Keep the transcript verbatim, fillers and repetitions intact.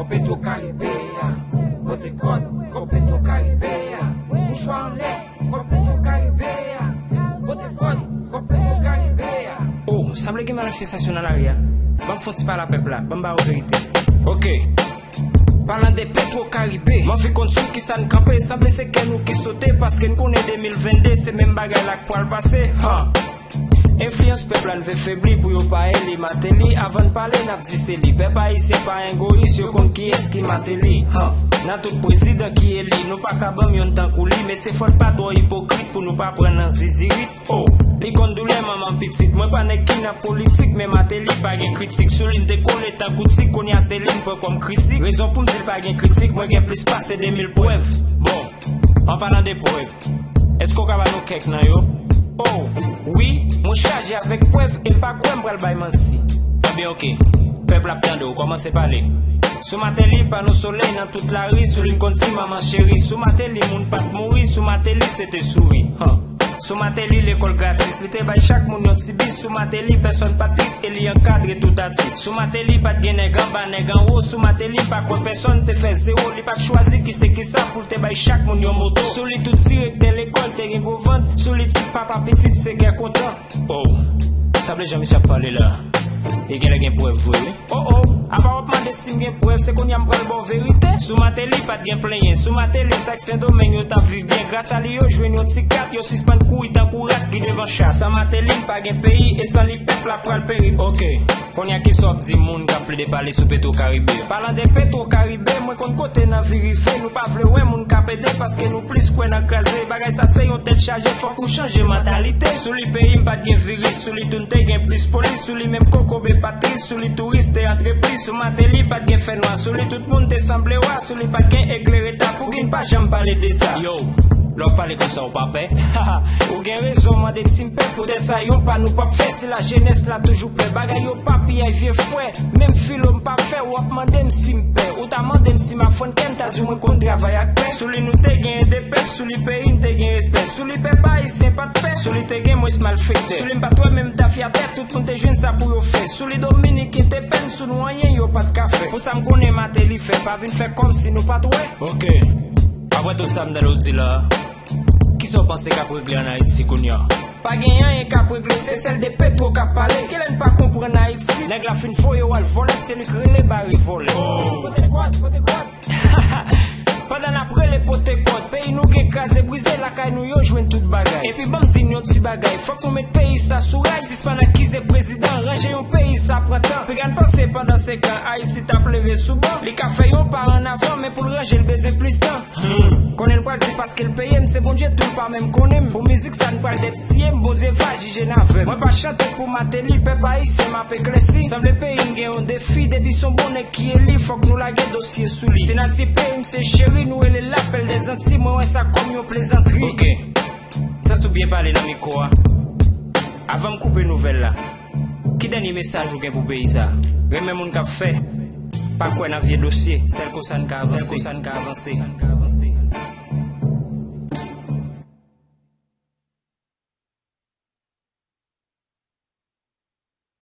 Petro Karibe a, pote kòd, kòb Petro Karibe a, mouchwa anlè, kòb Petro Karibe a, pote kòd, kòb Petro Karibe a. Oh, sanble gen manifestasyon nan lari a. Ban m fon ti pale a pèp la, ban m ba yo verite. Ok. Palan de Petro Karibe, m anvi konn sou kisa n kanpe, sanble se kè nou ki sote, paske n konnen de mil vennde se menm bagay la k pral pase. Ha. Enfliyans pèp la n vle febli pou yo pa eli Mateli. Avan n pale n ap di se li. Pèp ayisyen pa egoyis, yo konn kiyès ki Mateli. Huh. Nan tout prezidan ki eli, nou pa ka banm yonn tankou li. Mesye fò n pa twò ipokrit pou nou pa pran nan zizirit. Oh, li konn doulè manman pitit. Mwen pa nèg ki nan politik, men Mateli pa gen kritik. Sou li n te kole tankou tik, kounye a se li n pran kòm kritik. Rezon pou m di l pa gen kritik, mwen gen plis pase de mil prèv. Bon, an palan de prèv, èske w ka ba nou kèk nan yo? Oh, wi, mwen chaje avèk prèv e m pa kwè m pral bay manti. Ebyen, oke. Pèp la ap tande w, kòmanse pale. Sou Mateli, pano solèy nan tout lari, sou li n konn di manman cheri. Sou Mateli, moun pa t mouri, sou Mateli, se te souri. Huh. Sou Mateli, lekòl gratis, li te bay chak moun yon ti bis. Sou Mateli, pèsonn pa t tris e li ankadre tout atis. Sou Mateli, pa t gen nèg anba, nèg anwo. Sou Mateli, m pa kwè pèsonn te fè zewo. Li pa t chwazi ki se ki sa pou l te bay chak moun yon moto. Sou li, tout direktè lekòl te gen gwo vant. Sou li, tout papa pitit se kè kontan. Oh, sanble jan misye ap pale la, e genlè gen prèv vre, wi. Oh, oh, apa w ap mande si m gen prèv, se kounye a m pral ba w verite. Sou Mateli, pa t gen plenyen. Sou Mateli, sa k Sendomeng yo t ap viv byen. Gras a li, yo jwenn yon ti kat, yo sispann kouri tankou rat ki devan chat. San Mateli, n pa gen peyi, e san li, pèp la pral peri. Oke. Kounye a, kisa w ap di moun k ap plede pale sou Petro Karibe? Palan de Petro Karibe, mwen konn kote n anvi rive. Nou pa vle wè moun k ap ede, paske nou plis kwè nan kraze. Bagay sa se yon tèt chaje, fòk nou chanje mantalite. Sou li, peyi m pa t gen viris. Sou li, tou n te gen plis polis. Sou li, menm kokobe pa t tris. Sou li, touris te antre plis. Sou Mateli, pa t gen fènwa. Sou li, tout moun te sanble wa. Sou li, pa t gen egle reta. Pouki n pa janm pale de sa? Yo, lè w ap pale konsa, w pa pè? Ou gen rezon, mande si m pè. Poutèt sa, yon pa nou p ap fè. Si lajenès la toujou pè, bagay yo pa piyay, vye frè. Menm filo m pa fè, w ap mande m si m pè. Ou ta mande m si m ap fann kè, m ta di w mwen konn travay ak pè. Sou li, nou te gen de pèp, sou li, peyi n te gen respè. Sou li, pèp ayisyen pa t pè. Sou li, te gen mwens malfektè. Sou li, m pa t wè menm tafyatè, tout moun te jwenn sa pou yo fè. Sou li, dominiken te pè n, sou nou, anyen yo pa t ka fè. Pou sa m konnen, Mateli fè, pa vin fè kòmsi nou pa t wè. Oke. Apre tout sa m tande w di la, kisa w panse k ap regle ann Ayiti kounye a? Pa gen anyen k ap regle, se sèl de Petro k ap pale. Kilè n pa konprann Ayiti? Nèg la fin voye w al vòlè, se li k rele bare vòlè. Pote kòd, pote kòd. Pandan n ap rele pote kòd, peyi nou gen kraze brize, lakay nou yo jwenn tout bagay. Epi ban m di n yon ti bagay, fòk nou met peyi sa sou ray, sispann akize prezidan, ranje yon peyi sa pran tan. Piga n panse pandan senk an, Ayiti t ap leve sou ban. Li ka fè yon pa annavan, men pou l ranje l bezwen plis tan. Hmm. Konnen l pral di paske l peye m, se Bondye tou l pa menm konnen m. Pou mizik sa n pral dèt siye m, Bondye va jije n avè m. Mwen pa chante pou Mateli, pèp ayisyen m ap eklèsi. Sanble peyi n gen yon defi, depi s on bon nèg ki eli, fòk nou lage dosye sou li. Senatye peyi m se cheri, nou rele l lapèl dèzanti, mwen wè sa kòm yon plezantri. Oke. Sans ou byen pale nan mikwo a. Avan m koupe nouvèl la, ki dènye mesaj ou gen pou peyi sa? Renmen moun k ap fè, pa kwè nan vye dosye, sèl konsa n ka avanse. Sèl konsa n ka avanse.